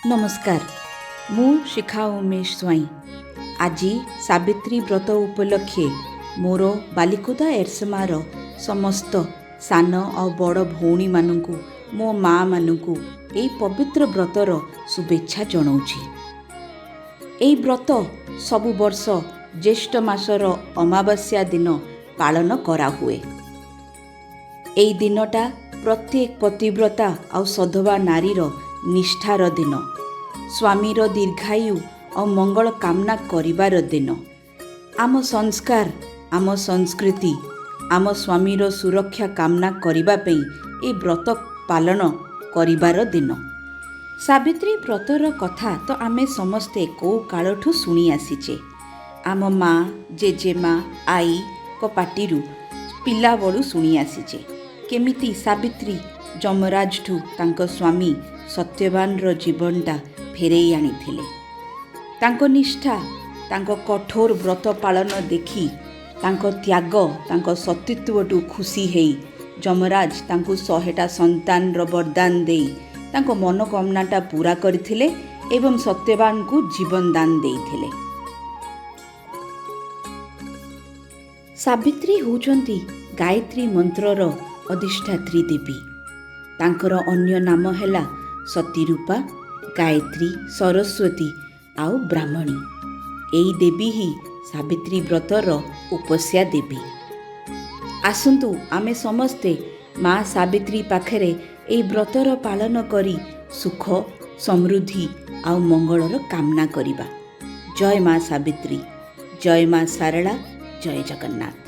ନମସ୍କାର, ମୁଁ ଶିଖା ଉମେଶ ସ୍ୱାଇଁ। ଆଜି ସାବିତ୍ରୀ ବ୍ରତ ଉପଲକ୍ଷେ ମୋର ବାଲିକୁଦା ଏରସମାର ସମସ୍ତ ସାନ ଆଉ ବଡ଼ ଭଉଣୀମାନଙ୍କୁ, ମୋ ମାଆମାନଙ୍କୁ ଏଇ ପବିତ୍ର ବ୍ରତର ଶୁଭେଚ୍ଛା ଜଣାଉଛି। ଏଇ ବ୍ରତ ସବୁ ବର୍ଷ ଜ୍ୟେଷ୍ଠ ମାସର ଅମାବାସ୍ୟା ଦିନ ପାଳନ କରାହୁଏ। ଏଇ ଦିନଟା ପ୍ରତ୍ୟେକ ପତିବ୍ରତା ଆଉ ସଧବା ନାରୀର ନିଷ୍ଠାର ଦିନ, ସ୍ୱାମୀର ଦୀର୍ଘାୟୁ ଆଉ ମଙ୍ଗଳ କାମନା କରିବାର ଦିନ। ଆମ ସଂସ୍କାର, ଆମ ସଂସ୍କୃତି, ଆମ ସ୍ୱାମୀର ସୁରକ୍ଷା କାମନା କରିବା ପାଇଁ ଏ ବ୍ରତ ପାଳନ କରିବାର ଦିନ। ସାବିତ୍ରୀ ବ୍ରତର କଥା ତ ଆମେ ସମସ୍ତେ କେଉଁ କାଳଠୁ ଶୁଣି ଆସିଛେ। ଆମ ମା, ଜେଜେମା, ଆଈଙ୍କ ପାଟିରୁ ପିଲାବେଳୁ ଶୁଣି ଆସିଛେ କେମିତି ସାବିତ୍ରୀ ଯମରାଜଠୁ ତାଙ୍କ ସ୍ୱାମୀ ସତ୍ୟବାନର ଜୀବନଟା ଫେରେଇ ଆଣିଥିଲେ। ତାଙ୍କ ନିଷ୍ଠା, ତାଙ୍କ କଠୋର ବ୍ରତ ପାଳନ ଦେଖି, ତାଙ୍କ ତ୍ୟାଗ, ତାଙ୍କ ସତୀତ୍ୱଠୁ ଖୁସି ହେଇ ଯମରାଜ ତାଙ୍କୁ 100ଟା ସନ୍ତାନର ବରଦାନ ଦେଇ ତାଙ୍କ ମନୋକାମନାଟା ପୂରା କରିଥିଲେ ଏବଂ ସତ୍ୟବାନଙ୍କୁ ଜୀବନ ଦାନ ଦେଇଥିଲେ। ସାବିତ୍ରୀ ହେଉଛନ୍ତି ଗାୟତ୍ରୀ ମନ୍ତ୍ରର ଅଧିଷ୍ଠାତ୍ରୀ ଦେବୀ। ତାଙ୍କର ଅନ୍ୟ ନାମ ହେଲା ସତୀରୂପା, ଗାୟତ୍ରୀ, ସରସ୍ୱତୀ ଆଉ ବ୍ରାହ୍ମଣୀ। ଏଇ ଦେବୀ ହିଁ ସାବିତ୍ରୀ ବ୍ରତର ଉପସ୍ୟା ଦେବୀ। ଆସନ୍ତୁ ଆମେ ସମସ୍ତେ ମା ସାବିତ୍ରୀ ପାଖରେ ଏଇ ବ୍ରତର ପାଳନ କରି ସୁଖ, ସମୃଦ୍ଧି ଆଉ ମଙ୍ଗଳର କାମନା କରିବା। ଜୟ ମା ସାବିତ୍ରୀ, ଜୟ ମା ଶାରଳା, ଜୟ ଜଗନ୍ନାଥ।